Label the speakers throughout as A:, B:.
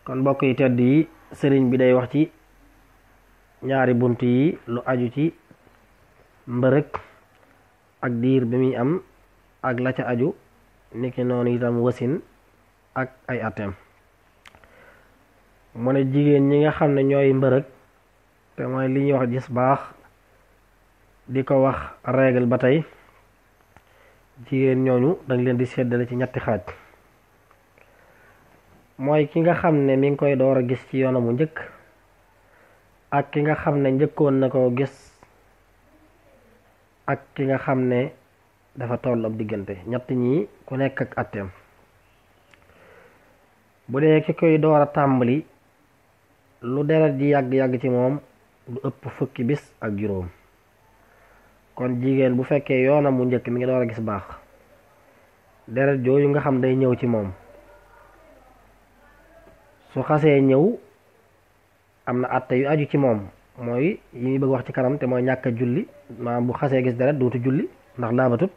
A: kon mbokk yi tedd yi sëriñ bi day wax ci ñaari bunt yi lu aju ci mbërëg ak diir bi muy am ak la ca aju niki noonu itam wasin ak ay atem mu ne jigéen ñi nga xam ne ñooy mbërëg te mooy li ñuy wax gis baax di ko wax règle ba tey jigéen ñooñu dañ leen di seddale ci ñetti xaaj mooy ki nga xam ne mi ngi koy door a gis ci yoonam bu njëkk ak ki nga xam ne njëkkoon na koo gis ak ki nga xam ne dafa toll ab diggante ñett ñi ku nekk ak atteem bu dee ki koy door a tàmbali lu deret ji yàgg-yàgg ci moom du ëpp fukki bis ak juróom kon jigéen bu fekkee yoonam bu njëkk mi ngi door a gis baax deret jooju nga xam day ñëw ci moom su xasee ñëw am na atte yu aju ci moom mooy yi muy bëgg wax ci kanam te mooy ñàkk a julli maanaam bu xasee gis deret duutu julli ndax laabatut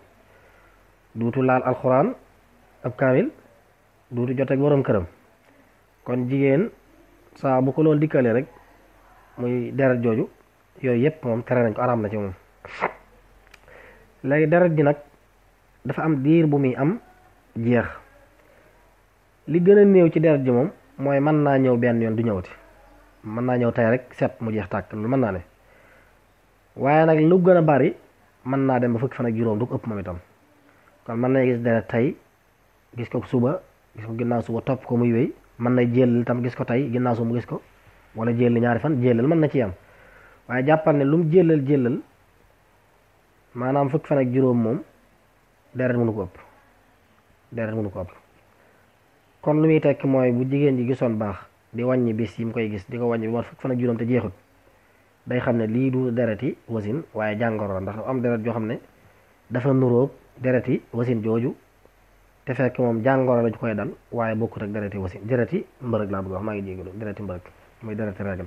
A: duutu laal alxuraan ab kaamil duutu joteeg boroom këram kon jigéen saa bu ko loolu dikkalee rek muy deret jooju yooyu yépp moom tere nañ ko araam na ci moom léegi deret ji nag dafa am diir bu muy am jeex li gën a néew ci deret ji moom mooy mën naa ñëw benn yoon du ñëwati mën naa ñëw tey rek set mu jeex tàkk lu mën naa ne waaye nag lu gën a bari mën naa dem ba fukki fan ak juróom du ko ëpp moom itam kon mën na gis deret tey gis ko suba gis ko ginnaaw suba topp ko muy wéy mën na jël itam gis ko tey ginnaaw suba mu gis ko wala jël ñaari fan jëlal mën na ci am waaye jàppal ne lu mu jëlal maanaam fukki fan ak juróom moom deret mënu ko ëpp kon lu muy tekki mooy bu jigéen ji gisoon baax di wàññi bis yi mu koy gis di ko wàññi bi mat fukki fan ak juróom te jeexut day xam ne lii du dereti wasin waaye jàngoro la ndax am deret joo xam ne dafa nuróog dereti wasin jooju te fekk moom jàngoro la ju koy dal waaye bokkut ak dereti wasin dereti mbërëg laa bëgg wax maa ngi jégalu dereti mbërëg muy dereti règle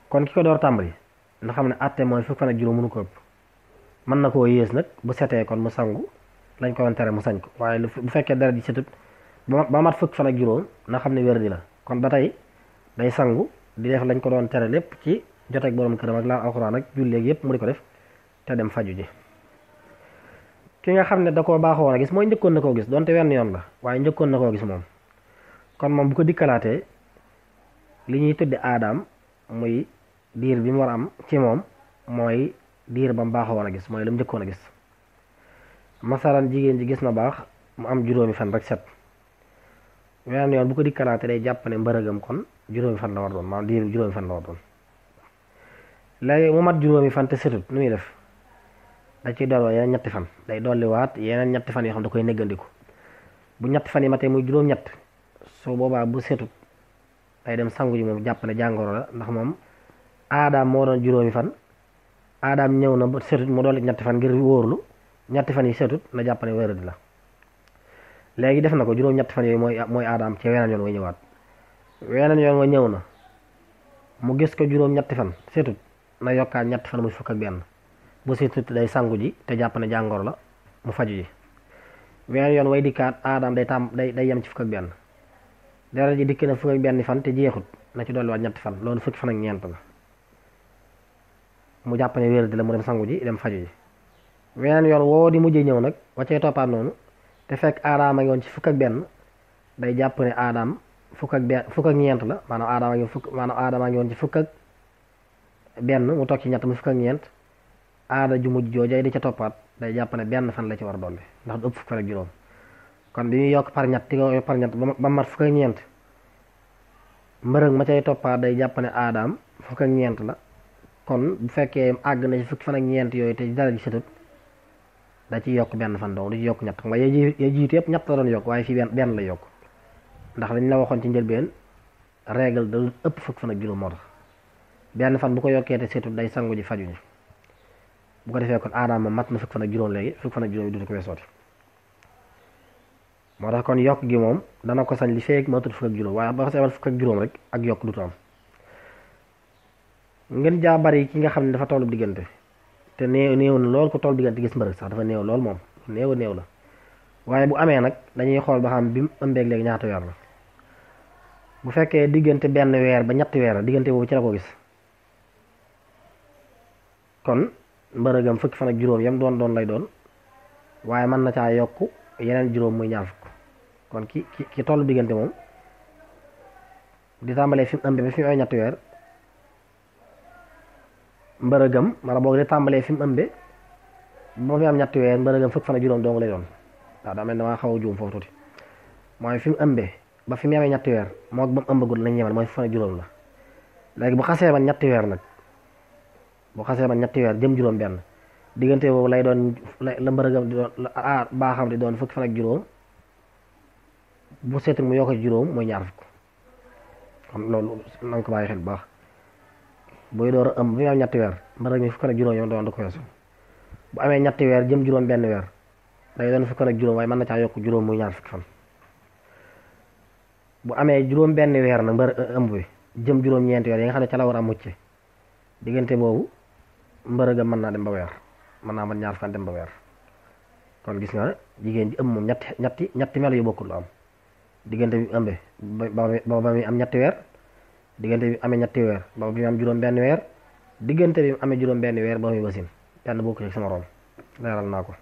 A: kon ki ko door tàmbali nga xam ne atte mooy fukki fan ak juróom mënu ko ëpp mën na koo yées nag bu setee kon mu sangu lañ ko doon tere mu sañ ko waaye bu fekkee deret ji setut ba mat fukki fan ak juróom na xam ne wér di la kon ba tey day sangu di def lañ ko doon tere lépp ci joteeg borom këram ak laal alxuraan ak julleeg yépp mu di ko def te dem faju ji ki nga xam ne da koo baaxoon a gis mooy njëkkoon na koo gis donte wenn yoon la waaye njëkkoon na koo gis moom kon moom bu ko dikkalaatee li ñuy tudde aadaam muy diir bi mu war a am ci moom mooy diir ba mu baaxoon a gis mooy la mu njëkkoon a gis masalan jigéen ji gis na baax mu am juróomi fan rek set wenn yoon bu ko dikkalaate day jàpp ne mbërëgam kon juróomi fan la war doon maanaam diir bi juróomi fan la war doon léegi mu mat juróomi fan te setut nu muy def da ciy dolloo yeneen ñetti fan day dolliwaat yeneen ñetti fan yoo xam da koy néggandiku bu ñetti fan yi matee muy juróom-ñett su boobaa bu setut day dem sangu ji moom jàpp ne jàngoro la ndax moom aadaam moo doon juróomi fan aadaam ñëw na ba setut mu dolli ñetti fan ngir wóorlu ñetti fan yi setut na jàpp ne wéradi la léegi def na ko juróom-ñetti fan yooyu mooy aadaam ci weneen yoon wa ñëwaat weneen yoon wa ñëw na mu gis ko juróom-ñetti fan setut na yokkaat ñetti fan muy fukk ak benn bu setut day sangu ji te jàpp ne jàngoro la mu faju ji weneen yoon way dikkaat aadaam day yem ci fukk ak benn deret ji dikki na fukk ak benn fan te jeexut na ci dolliwaat ñetti fan loolu fukki fan ak ñeent la mu jàpp ne wéradi la mu dem sangu ji dem faju ji weneen yoon woo di mujjee ñëw nag waccee toppaat noonu te fekk aadaam a ngi woon ci fukk ak benn day jàpp ne aadaam fukk ak ñeent la maanaam aadaam a ngi woon ci fukk ak benn mu toog ci ñett mu fukk ak ñeent aada ju mujj joojay di ca toppaat day jàpp ne benn fan la ci war a dolli ndax du ëpp fukk fan ak juróom kon bi ñuy yokk par ñett ti ko yokk par ñett ba mat fukk ak ñeent mbërëg ma cay toppaat day jàpp ne aadaam fukk ak ñeent la kon bu fekkee àgg na ci fukki fan ak ñeent yooyu te dara ji setut da ci yokk benn fan dong du ci yokk ñett xam nga yee jiitu yëpp ñett la doon yokk waaye fii benn la yokk ndax dañ la waxoon ci njëlbeen règle da ëpp fukki fan ak juróom moo tax benn fan bu ko yokkee te setut day sangu ji faju ji bu ko defee kon aadaam ma mat na fukki fan ak juróom léegi fukki fan ak juróom yi dutu ko weesooti moo tax kon yokk gi moom dana ko sañ li feek matut fukk ak juróom waaye ba ko seebal fukk ak juróom rek ak yokk dutu am ngeen jaa bari ki nga xam ne dafa tollu diggante te néew na lool ko toll diggante gis mbërëg sax dafa néew lool moom néew la waaye bu amee nag dañuy xool ba xam bi mu ëmbeeg léegi ñaata weer la bu fekkee diggante benn weer ba ñetti weer diggante boobu ci la ko gis kon mbërëgam fukki fan ak juróom yam doon lay doon waaye mën na caa yokk yeneen juróom muy ñaar fukk kon ki tollu diggante moom di tàmbalee fi mu ëmbe ba fi mu ay ñetti weer mbërëgam wala boog di tàmbalee fi mu ëmbe ba fi am ñetti weer mbërëgam fukki fan ak juróom dong lay doon waaw daa mel ne damaa xaw a juum foofu tuuti mooy fi mu ëmbe ba fi mu amee ñetti weer moo ba mu ëmbagul lañ yemal mooy fukki fan ak juróom la léegi bu xasee man ñetti weer nag bu xasee man ñetti weer jëm juróom benn diggante boobu lay doon la mbërëgam di doon baaxam di doon fukki fan ak juróom bu seetul mu yokk juróom mooy ñaar fukk xam loolu na nga ko bàyyi xel bu baax buy door a ëmb bi mu am ñetti weer mbërëg mi fukki fan ak juróom yoon doon da ko weesu bu amee ñetti weer jëm juróom benn weer day doon fukki fan ak juróom waaye mën na caa yokk juróom muy ñaar fukki fan bu amee juróom benn weer nag ëmb bi jëm juróom ñeenti weer yi nga xam ne ca la war a mucc diggante boobu mbërëgam mën naa dem ba weer mën naa mën ñaar fan dem ba weer kon gis nga jigéen ji ëmb moom ñetti melo yu bokkul la am diggante bi ëmbe ba muy am ñetti weer diggante bi amee ñetti weer ba bi am juróom benn weer diggante bi amee juróom benn weer ba muy wasin benn bokkul ak sama room leeral naa ko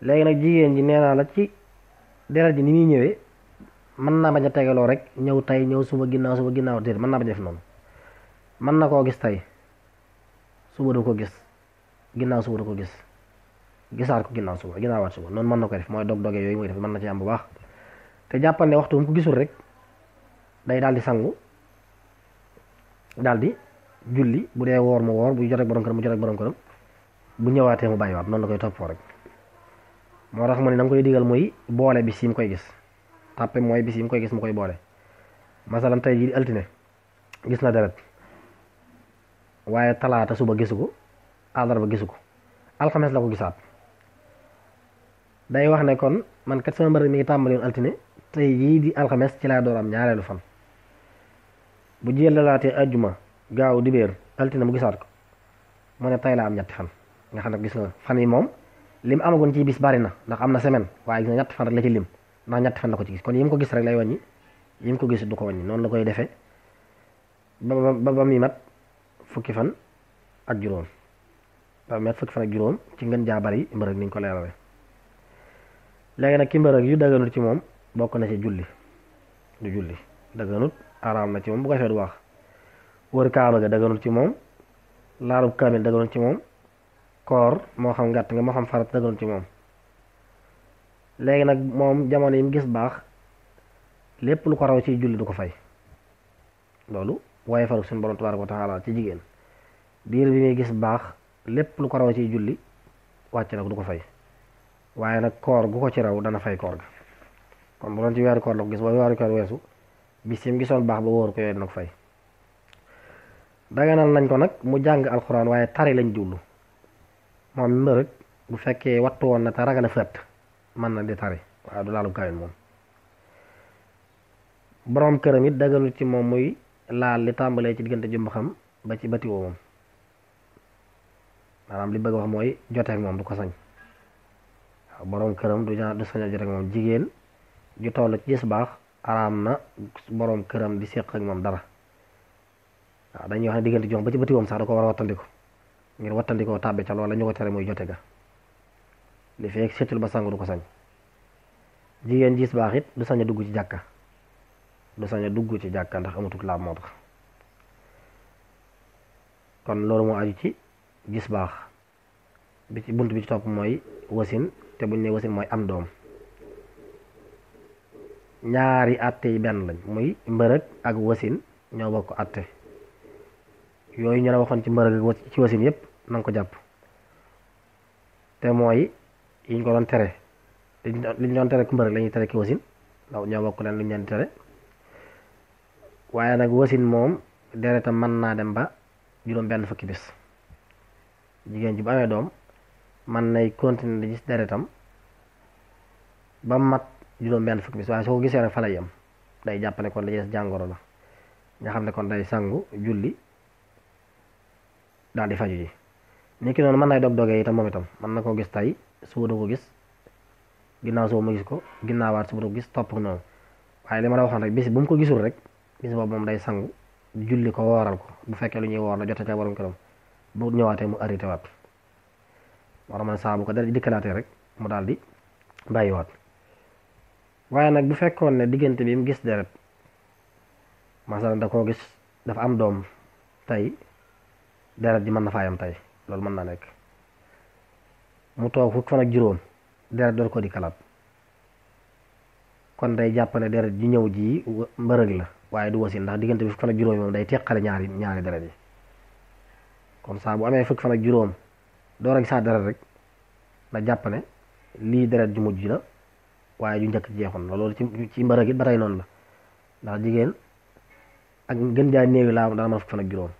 A: léegi nag jigéen ji nee naa la ci deret ji ni muy ñëwee mën naa bañ a tegaloo rek ñëw tey ñëw suba ginnaaw déet mën naa bañ a def noonu mën na koo gis tey suba du ko gis ginnaaw suba du ko gis gisaat ko ginnaawaat suba noonu mën na ko def mooy dog-doge yooyu muy def mën na ci am bu baax te jàppal ne waxtu mu ko gisul rek day daal di sangu daal di julli bu dee woor mu woor bu jot ak borom këram mu jot ak borom këram bu ñëwaatee mu bàyyiwaat noonu la koy toppoo rek moo tax mu ne na nga koy digal muy boole bis yi mu koy gis tàppe mooy bis yi mu koy gis mu koy boole masalan tey jii di altine gis na deret waaye talaata suba gisu ko àllarba gisu ko alxames la ko gisaat day wax ne kon man kat sama mbërëg mi ngi tàmbali woon altine tey jii di alxames ci laa door am ñaareelu fan bu jëlalaatee ajjuma gaaw dibéer altine mu gisaat ko mu ne tey laa am ñetti fan nga xam ne gis nga fan yi moom lim amagoon ci bis bari na ndax am na semaine waaye gis nga ñetti fan rek la ci lim ndax ñetti fan la ko ci gis kon yi mu ko gis rek lay wàññi yi mu ko gis du ko wàññi noonu la koy defee ba muy mat fukki fan ak juróom ba met fukki fan ak juróom ci ngeen jaa bari mbërëg niñ ko leerale léegi nag ki mbërëg yu daganut ci moom bokk na ci julli du julli daganut araam na ci moom bu ko defee du wax wër kaaba ga daganut ci moom laalub kaamil daganut ci moom koor moo xam ngàtt nga moo xam farat daganut ci moom léegi nag moom jamono yi mu gis baax lépp lu ko raw ci julli du ko fay loolu waaye faruk suñu borom tabaaraka wa taala ci jigéen biir bi muy gis baax lépp lu ko raw ci julli wàcc na ko du ko fay waaye nag koor gu ko ci raw dana fay koor ga kon bu doon ci weeru koor la ko gis ba weeru koor weesu bis yi mu gisoon baax ba wóoru ko yooyu dana ko fay daganal nañ ko nag mu jàng alxuraan waaye tari lañ jublu moom mbërëg bu fekkee wattu woon na te ragal a fët mën na di tari waaye du laalu kaamil moom borom këram it daganul ci moom muy laal li tàmbalee ci diggante jumba xam ba ci bati woo moom maanaam li bëgg wax mooy joteek moom du ko sañ waaw borom këram du sañ a joteek moom jigéen ju toll ci gis baax araam na borom këram di séq ak moom dara waaw dañuy wax ne diggante jom ba ci bati woom sax da ko war a wattandiko ngir wattandikoo tàbbi ca loola ñu ko tere muy jote ga li fekk seetul ba sangu du ko sañ jigéen gis baax it du sañ a dugg ci jàkka ndax amatul laab moo tax kon loolu moo aju ci gis baax bi ci bunt bi ci topp mooy wasin te buñ ne wasin mooy am doom ñaari àtte yi benn lañ muy mbërëg ak wasin ñoo bokk àtte yooyu ñu la waxoon ci mbërëg ak ci wasin yépp na nga ko jàpp te mooy yiñ ko doon tere liñ doon tere ku mbërëg la ñuy tere ki wasin ndaw ñoo bokk leen lu ñu leen tere waaye nag wasin moom deretam mën naa dem ba juróom benn fukki bis jigéen ji bu amee doom man nay continuer di gis deretam ba mat juróom benn fukki bis waaye soo ko gisee rek fa lay yem day jàpp ne kon dañuy jàngoro la nga xam ne kon day sangu julli daal di faju ji ni ki noonu mën nay dog-dogee itam moom itam mën na koo gis tey suba du ko gis ginnaaw suba mu gis ko ginnaawaat suba du ko gis topp noonu waaye li ma la waxoon rek bis bu mu ko gisul rek bis boobu moom day sangu julli ko wooral ko bu fekkee lu ñuy woor la jote ca borom këram bu ñëwaatee mu arrêté waat war man saa bu ko dara dikkalaatee rek mu daal di bàyyiwaat waaye nag bu fekkoon ne diggante bi mu gis deret masalan da koo gis dafa am doom tey deret ji mën na faa yam tey loolu mën naa nekk mu toog fukk fan ak juróom deret door ko di kalaat kon day jàpp ne deret ji ñëw ji mbërëg la waaye du wasin ndax diggante bi fukk fan ak juróom moom day teqale ñaari deret yi kon saa bu amee fukk fan ak juróom door a gisaa deret rek na jàpp ne lii deret ju mujj la waaye ju njëkk jeexoon la loolu ci mbërëg it ba tey noonu la ndax jigéen ak gën jaa néewi laab dana mën fukk fan ak juróom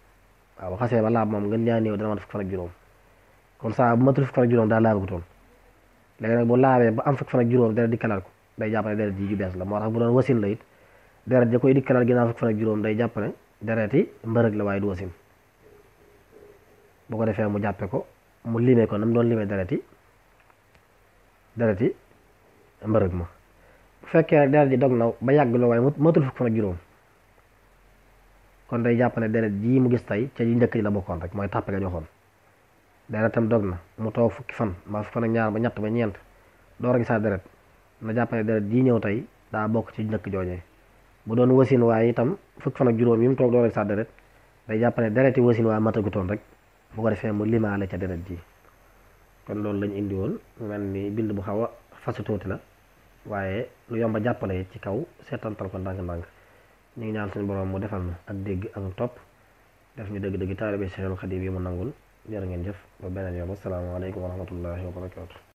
A: waaw bu xasee ba laab moom gën jaa néew dana mën fukk fan ak juróom kon saa bu matul fukk fan ak juróom daal laabagutoon léegi nag bu laabee ba am fukk fan ak juróom deret dikkalaat ko day jàpp ne deret ji ju bees la moo tax bu doon wasin la it deret ja koy dikkalaat ginnaaw fukk fan ak juróom day jàpp ne deret yi mbërëg la waaye du wasin bu ko defee mu jàppe ko mu limee ko nam doon limee deret yi mbërëg ma bu fekkee rek deret ji dog na ba yàgg loo waaye matul fukk fan ak juróom kon day jàpp ne deret jii mu gis tey ca ji njëkk ji la bokkoon rek mooy tàppe ga joxoon deretam dog na mu toog fukki fan mbaa fukki fan ak ñaar ba ñett ba ñeent door a gisaa deret na jàpp ne deret jii ñëw tey daa bokk ci njëkk joojee bu doon wasin waaye itam fukki fan ak juróom yi mu toog door a gisaa deret day jàpp ne dereti wasin waaye matagutoon rek bu ko defee mu limaale ca deret ji kon loolu lañ indi woon mel ni bind bu xaw a fasu tuuti la waaye lu yomba jàppale ci kaw seetantal ko ndànk-ndànk ñu ngi ñaan suñu borom mu defal na ak dégg ak topp def ñu dëgg-dëgg taalibe Seexul Xadiim yi mu nangul jërë ngeen jëf ba beneen yoon asalaamaaleykum wa rahmatullahi wa barakaatu